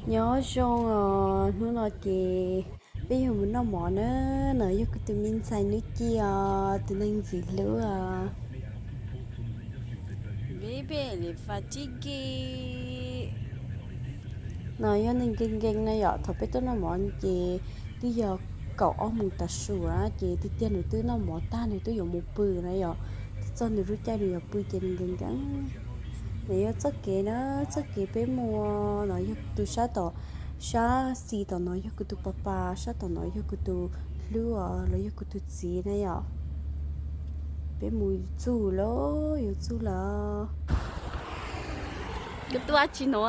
Nyob zoo os, hnub no ces peb yuav mus noj mov na. No yog kuv tus me ntxhais Nub Ci os, tus neeg ntxim hlub os. Baby, li fa tib ki. No yog nws nkees nkees na yom, thaum peb tuaj noj mov ces twb yog kaum ob moos tav su na, ces tiag tiag nws twb noj mov tag nws twb yuav mus pw na yom. Twb txog nws lub caij nws yuav pw ces nws nkees nkees. No yog txoj kev na, txoj kev peb mus, no yog tus sab tom, sab xis tom no yog kuv tus pas pas, sab tom no yog kuv tus hlub os, los yog kuv tus txiv na yom. Peb mus txug lawm, yuav txug lawm. Koj tuaj dab tsi no?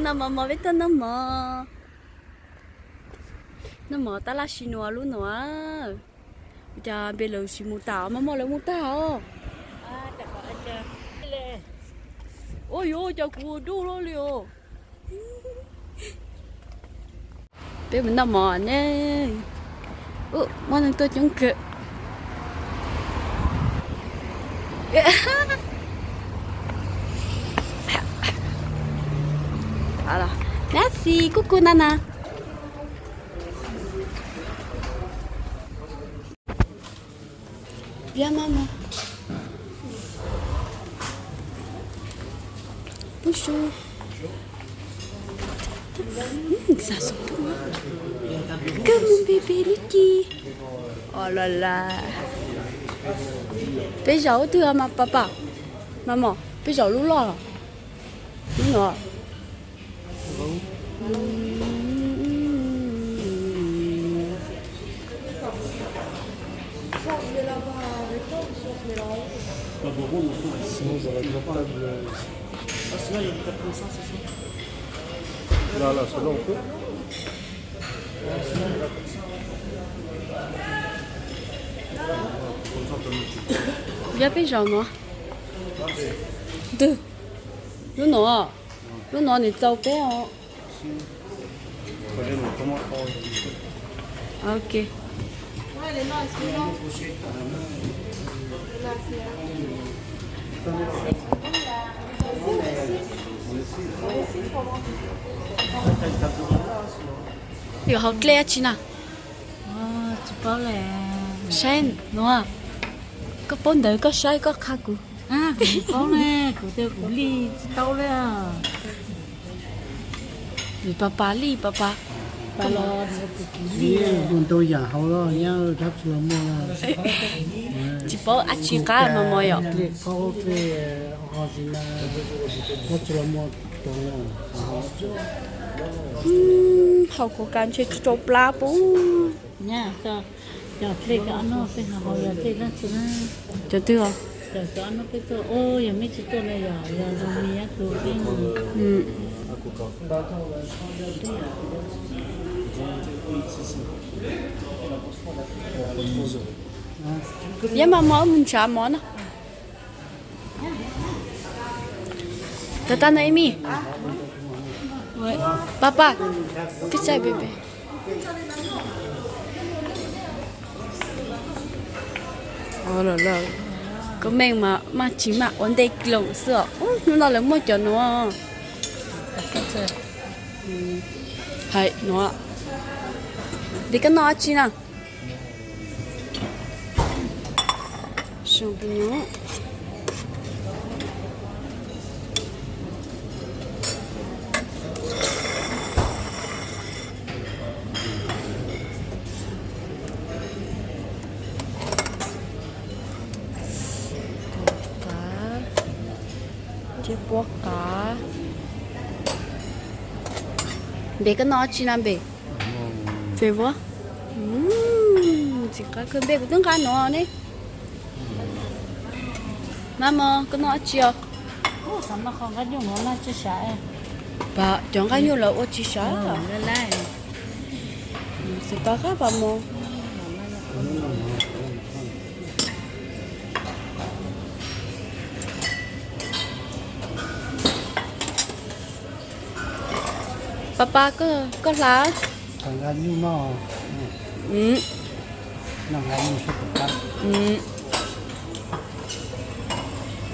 Noj mov mov, peb tuaj noj mov. Noj mov tab laj si nua lub no. Ua cas npe lawv tsis mus tag, maj maj lawv mus tag os. Ua yuav cas kuv ua duj loj li os. Peb mus noj mov ne. Muaj neeg tuaj coob kawg. Nab xis kuj kuj na na. Piab maj mog. Pub su. Xav xub pub. Kawg mus npe npe lub ci. Os los las. Peb zaum ub twg mas pas pas. Mas mom, peb zaum lub loj los. Lub no. Yog peb zaum no. Twg? Lub no. Lub no nws txaus peb os. Ok. Yuav hauv dlej dab tsi na? Tsis paub li. Saib no, koj paub ntawv koj saib koj qha kuv. Kuv tsis paub ne, kuv tias kuv li tsis tau li. Nws pas pas li pas pas. Ua ntau yam hauv los nyab, dab tsi los muaj. Tsis paub dab tsi qab mas mos yom. Dab tsi los muaj. Haus kuv kas ntshe tsis tau plab pub. Nyab, cov dlej koj ob nub peb ho hau yog dlej dab tsi na? Cov twg os? Cov ob nub peb tuaj, yog meb tsis tuaj na yog, yog zoo li nyab tus peb. Yab mas mos mus ntshav mov no. Tau tag no ib mis. Pab pab, koj txaij peb peb. Koj meej mas maj tsis maj ua ntej loos xwb os. Hnub no lawv muaj cov nuav. Hais nuav. Vim koj noj dab tsi na? Soo pus nyuv. Qav, ceb puab qav. Npe koj noj dab tsi na npe? Fej vuab. Txiv qab kawg npe kuv twb nqa nuav ne. Maj mos koj noj dab tsi os? Cov nqaij nyuj lawv ua tsis sav. Xav tau qab pas mos. Pas pas, koj hla.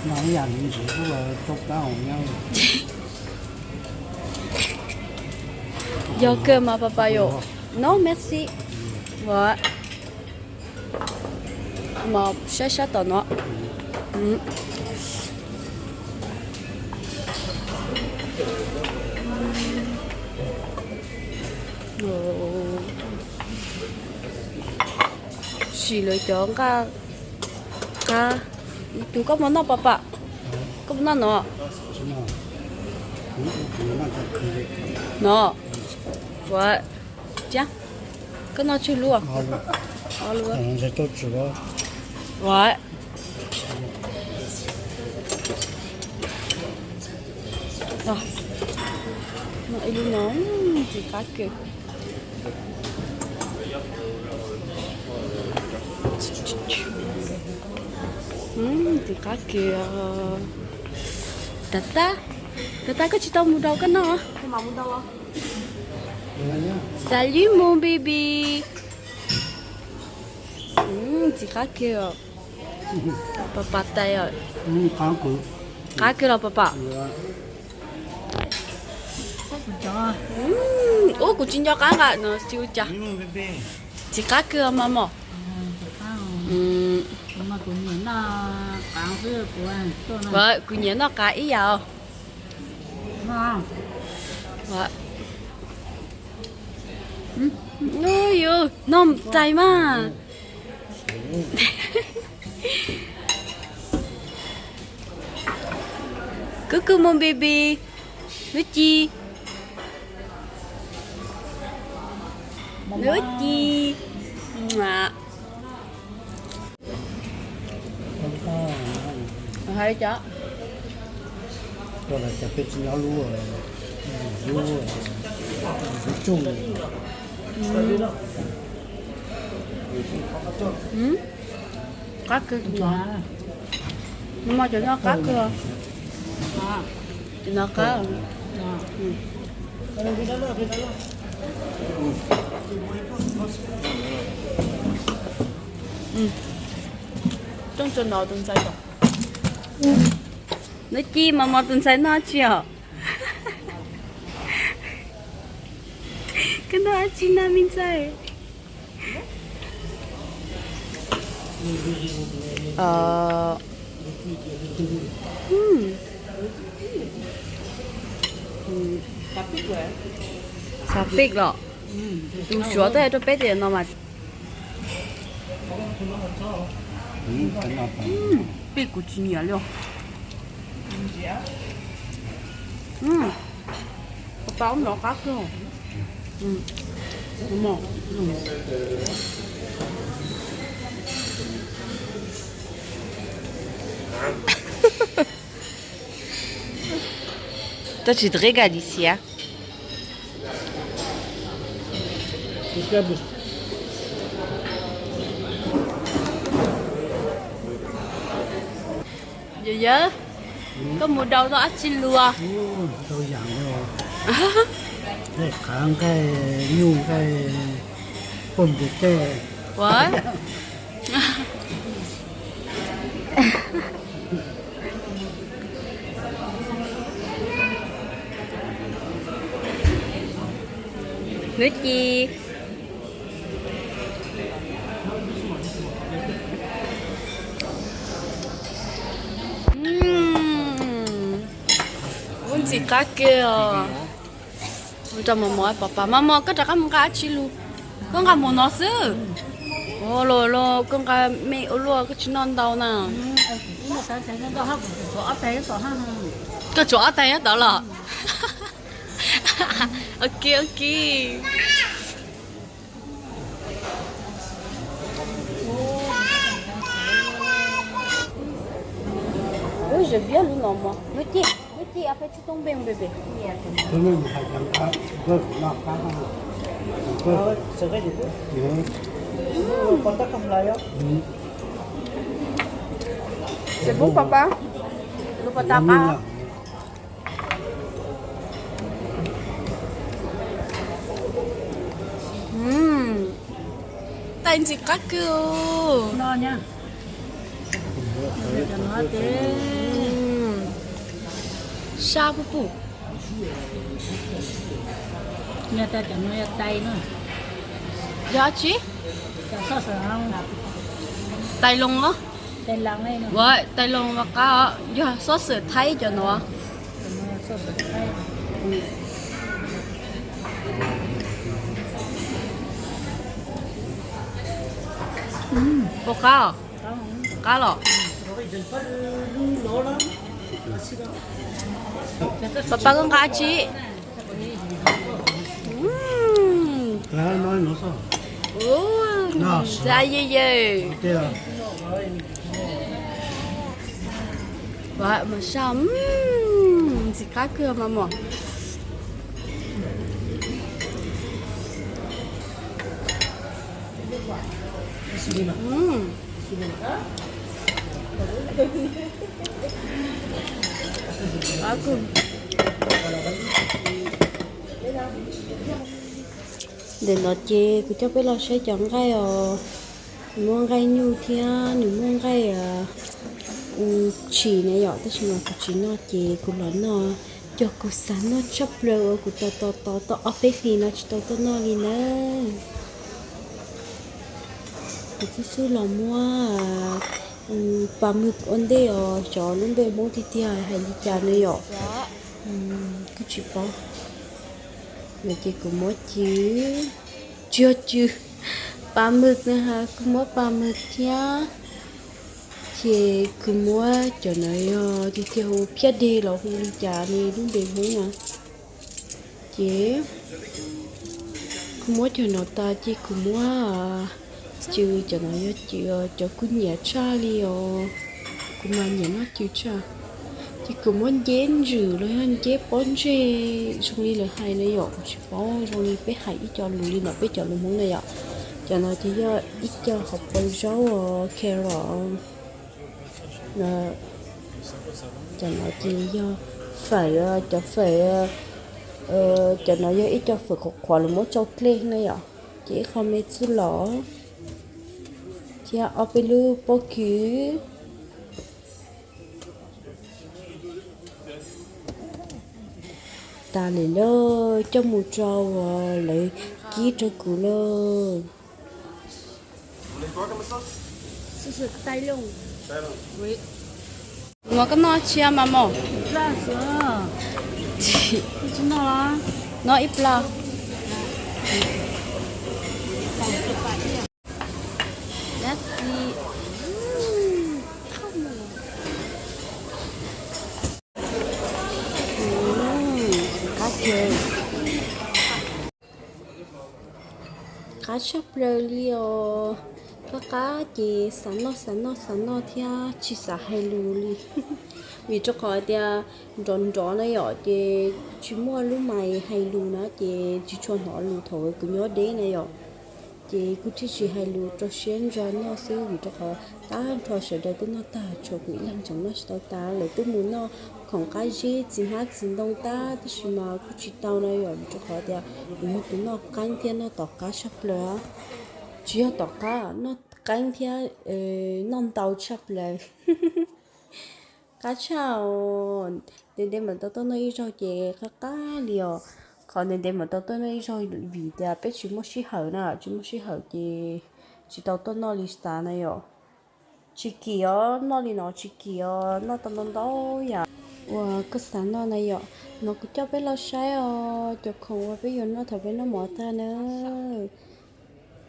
Noj ib yam li ntsis xwb los tsau plab hauv nyob. Yog kawg mas pas pas yom. No, merci. Ua mas saib sab tom no. Sim lawv cov nqaj qab. Tus koj puas noj pas pas? Koj puas noj no? No. Ua, koj noj tsawg lub? Ob lub. Ua, noj ib lub no, ntxim qab kawg. Ntxim qab kawg. Tag tag, tag tag koj tsis tau mus daus koj noj. Salut mon baby. Ntxim qab kawg os. Pas pas tais os. Qab kawg los pas pas. Ub, kuv tsis nco qab nqa no tsis ua cas. Ntxim qab kawg os mas mom. Kuv nyiam noj qav ib yam os. Yus noj txais mas. Kub kub mus baby. Lub ci. Lub ci. Hais li cas? Koj los cas peb tsis nyob lub, lub, lub tsooj. Qab kawg. Nws mas cov no qab kawg. Cov no qab. Coj tso nov tus ntxhais tom. Lub ci mas mos tus ntxhais noj tsi os? Koj noj dab tsi no me ntxhais? Xav pij los? Tus suav twb hais rau peb tias no mas. Pij kuv tsis nyiam li. Pas pas ub nov qab kawg. Tab sis tqib ka li xiav. Yawg, yawg, koj mus daus tau dab tsi lus? Daus yam li, nqaij qav, nqaij nyuj, nqaij poj npis tej. Ua, lub ci. Ub, ntxim qab kiag os. Ua rau mos mos, pas pas, mos mos, koj rov qab mus nqa dab tsi lus? Koj nqa mus no xwb. Ua los los koj nqa me ua luaj, koj tsis noj ntau na. Koj tsuav ob tais nyob tod los? Ok, ok. Ub, ze biab lub no mog, lub ci, lub ci, a peb tsis too npe npe pem. Ces pub pab pab, lub pab tab qab. Tais ntxim qab kawg. No, no ces, Sab pub pub. Yog tas cov no yog tais no. Yog dab tsi? Tais loos os. Tais loos mas qab os, yog xob xwm Thaib cov no. Puas qab os? Qab los. Pab pab koj nqa tsi. Ua, yej yej. Ua mas sab, ntxim qab kawg mas mog. Ntawm no ces kuv coj peb los saib cov nqaij os. Nws muaj nqaij nyuj thiab nws muaj nqaij tshis na yom, tab sis mas kuv tsis noj ces kuv los noj cov kuv xav noj tshaj plaws uas kuv tos tos tos tau ob peb hlis no tsis tau tuaj noj li na. Kuv xub xub los muab pa mwg ua ntej os, cov lub npe Hmoob tiag tiag hais li cas na yom. Kuj tsis paub. No ces kuv muab cw, tsis yog cw, pa mwg na, kuv muab pa mwg thiab. Ces kuv muab cov no yog tiag tiag hu phiab deg los hu li cas ne lub npe Hmoob na. Ces kuv muab cov no tas ces kuv muab cw, cov no yog cw cov kuv nyiam tshaj li os. Kuv mas nyiam noj cw tshaj. Ces kuv muab nceb ntsws los yog nceb pob ntseg zoo li lawv hais na yom, kuv tsis paub, zoo li peb hais ib co lus li no, peb cov lus Hmoob na yom. Cov no ces yog ib co hauv paus zaub os, carrot. Cov no ces yog fawm, cov fawm, cov no yog ib co fawm qhuav qhuav los muab tsau dlej na yom. Ces ib qho me txuj lom thiab ob peb lub pob kws. Tas lawm lauj, coj mus rau uas lawv kib rau kuv lauj. Mas koj noj tsis mas mog? Noj ib plaub. Qab tshaj plaws li os. Qab qab ces xav noj xav noj xav noj thiab tsis xav hais lus li. Vim rau qhov tias nrov nrov na yom, ces tsis muaj lub mais hais lus na ces tsis tshua hnov lus thaum kuv nyob deb na yom. Ces kuv thiaj tsis hais lus, rau siab ntso noj xwb vim rau qhov tag nrho sawv daws twb noj tag, tshuav kuv ib leeg tseem noj tsis tau tas. Lawv twb mus noj khoom qab zib txiv hmab txiv ntoo tag, tab sis mas kuj tsis tau na yom, vim rau qhov tias kuv yog tus noj qeeb thiab noj tom qab tshaj plaws. Tsis yog tom qab, noj qeeb thiab noj ntau tshaj plaws. Qab tshaj os. Ntev ntev mam tau tuaj noj ib zaug ces qab qab li os. Qhov ntev ntev mam tau tuaj noj ib zaug vim tias peb tsis muaj sij hawm na, tsis muaj sij hawm ces tsis tau tuaj noj li xav na yom. Tsis kim os, noj li no tsis kim os, noj tau ntau ntau yam uas koj xav noj na yom. No kuv coj peb los saib os, cov khoom uas peb yuav noj thaum peb noj mov tag na.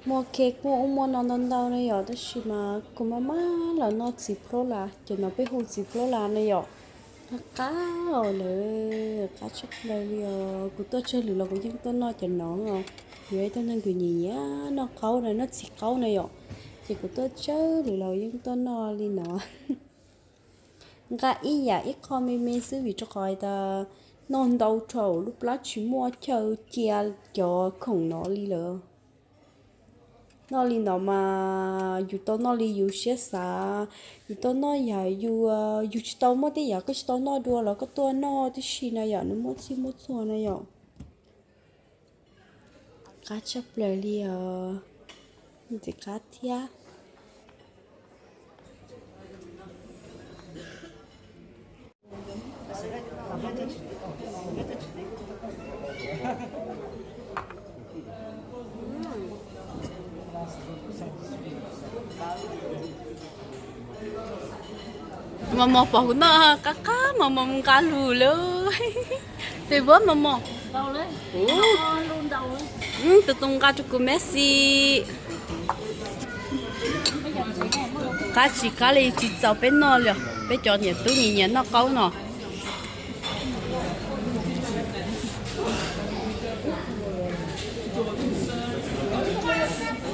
Muaj cake, muaj ub muaj no ntau ntau na yom, tab sis mas kuv maj maj los noj txiv plaub las, cov no peb hu txiv plaub las na yom. Qab qab os lawm, qab tshaj plaws li os. Kuv tuaj tsawg lwm los kuv yeej tuaj noj cov no os. Yog ib tug neeg kws nyiam nyiam noj qaub na, noj txiv qaub na yom, ces kuv tuaj tsawg lwm los yeej tuaj noj li no. Nqa ib yam ib qho me me xwb vim rau qhov tas noj ntau dhau lub plab tsis muaj chaw cia cov khoom no li lawm. Noj li no mas yus tau noj li yus siab xav, yus tau noj yam yus, yus tsis tau muaj tej yam koj tsis tau noj dua los koj tuaj noj tib si na yom, nws muaj txhij muaj txhua na yom. Qab tshaj plaws li os, ntxim qab thiab. Mos Mos pom kuv noj qab qab, Mos Mos mus nqa lus lawm. Peb puab Mos Mos. Tus tus nqa rau kuv Messi. Qab tsis qab li tsis txaus peb noj li, peb cov niam tub nyiam nyiam noj qaub no.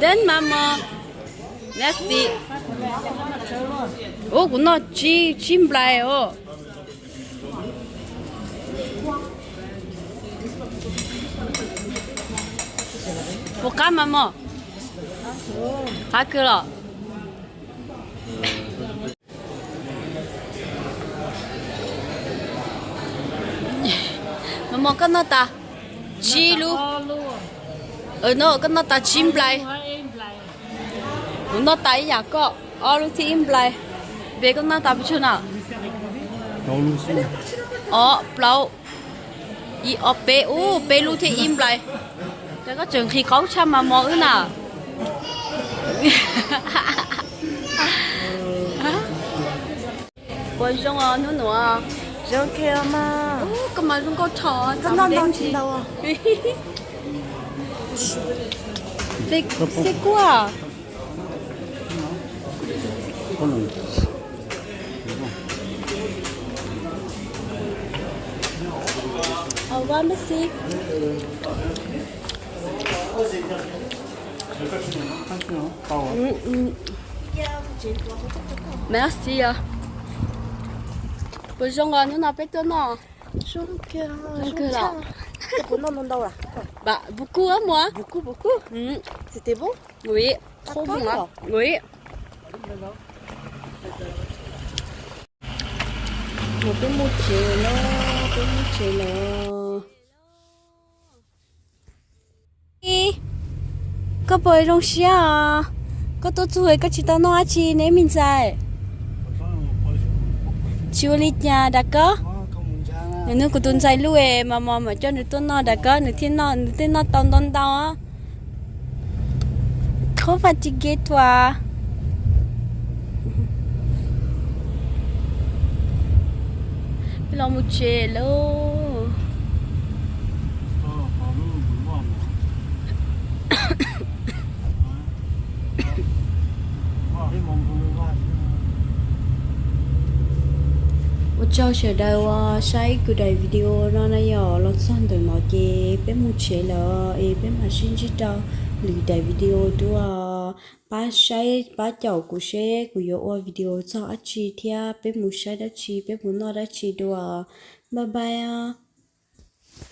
Deb mas mos, Messi. Ub, kuv noj tsib tsib nplai os. Puas qab mas mos? Qab kawg los. Mos Mos, koj noj tas tsib lub. No koj noj tas tsib nplai. Kuv noj tas ib yam koj, ob lub thiab ib nplai. Peb koj noj tas pes tsawg na? Ob, plaub, ib, ob, peb, ub, peb lub thiab ib nplai. Cas koj tseem nqhis qaub tshaj Mos Mos wb na. Puas zoo os hnub nuav? Zoo kawg mas. Koj mas zoo nkauj dhau. Koj noj ntau tsis ntau? Xib kuaj. Ua Messi. Merci. Puas zoo os hnub no peb tuaj noj? Zoo kawg los. Puas kub muag? Ui, qhub muag. Ui. Peb mus tsev lawm, peb mus tsev lawm. Koj puas zoo siab os? Koj tuaj txug koj tsis tau noj dab tsi ne me ntxhais? Tsis ua li cas, dag koj. Nws nug kuv tus ntxhais lub es mas mos mam coj nws tuaj noj, dag koj, nws thiaj noj, nws thiaj noj tau ntau ntau. Trop fatigué toi. Peb los mus tsev lauj. Ua tsaug sawv daws uas saib kuv daim video no na yom, los txog ntawm no ces peb mus tsev lawm es peb mam sib ntsib rau lwm daim video dua. Pab saib pab caum kuv seb kuv yuav ua video txog dab tsi thiab peb mus saib dab tsi, peb mus noj dab tsi dua. Bye bye.